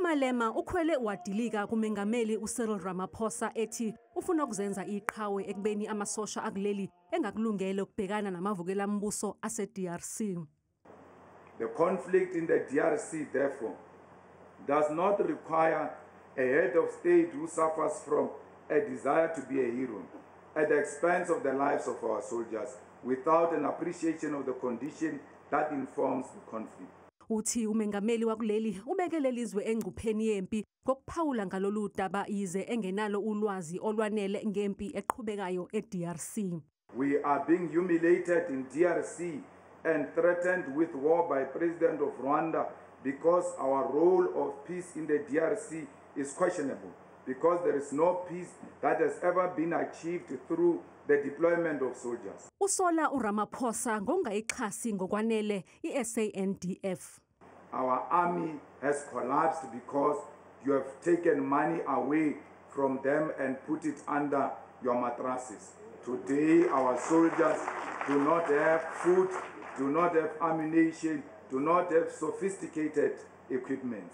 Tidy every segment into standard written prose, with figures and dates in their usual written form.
UMalema ukhwele wadilika kumengameli uCyril Ramaphosa ethi ufuna ukuzenza iqhawe ekubeni amasosha akuleli engakulungele ukubhekana namavukelambuso ase-DRC. The conflict in the DRC, therefore, does not require a head of state who suffers from a desire to be a hero at the expense of the lives of our soldiers without an appreciation of the condition that informs the conflict. Uthi umengameli wakuleli ubeke lelizwe engcupheni yempi ngokuphawula ngalolu daba yize engenalo ulwazi olwanele ngempi eqhubekayo e-DRC. We are being humiliated in DRC and threatened with war by President of Rwanda because our role of peace in the DRC is questionable, because there is no peace that has ever been achieved through the deployment of soldiers. Usola uRamaphosa ngongayixhasi ngokwanele iSANDF. Our army has collapsed because you have taken money away from them and put it under your mattresses. Today, our soldiers do not have food, do not have ammunition, do not have sophisticated equipment.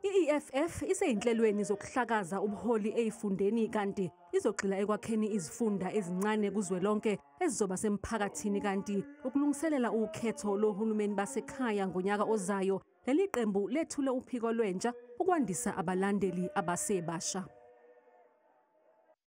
I-EFF iseyinhlelweni zokuhlakaza ubuholi ey'fundeni kanti izogxila ekwakheni izifunda ezincane kuzwelonke ezizoba semphakathini kanti ukulungiselela ukhetho lohulumeni basekhaya ngonyaka ozayo leli qembu lethule uphiko lwentsha ukwandisa abalandeli abasebasha.